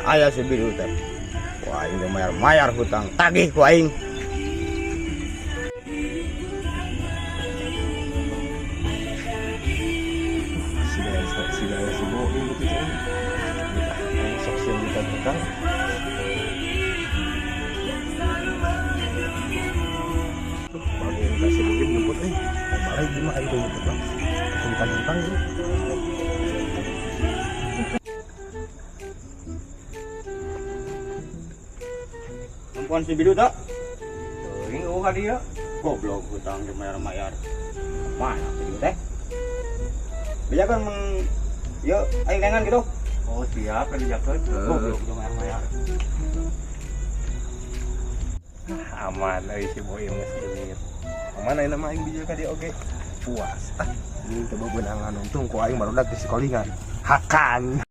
Aya si Bidu teh. Wah, aing teh mayar-mayar hutang, tagih ku aing. Si gaya si gaya si Boim gitu cuy. Sok sieun ditagih hutang. Bagian kasih Boim jemput euy. Balik di mah aing teh jemput lah. Langsung ditagih hutang gitu. Nempuan si Bidu tak? Teuing eueuh ka dieu. Goblok hutang teu mayar-mayar. Mana si Bidu teh? Bejakeun mun ieu aing nengan gitu. Oh siap, kan dijakeun. Goblok teu mayar-mayar. Aman euy si Boim geus duit. Aman ayeuna mah aing bijil ka dieu oge. Puas. Ah, ini teu beunangan untung ku aing barudak di sekolingan. Hakan.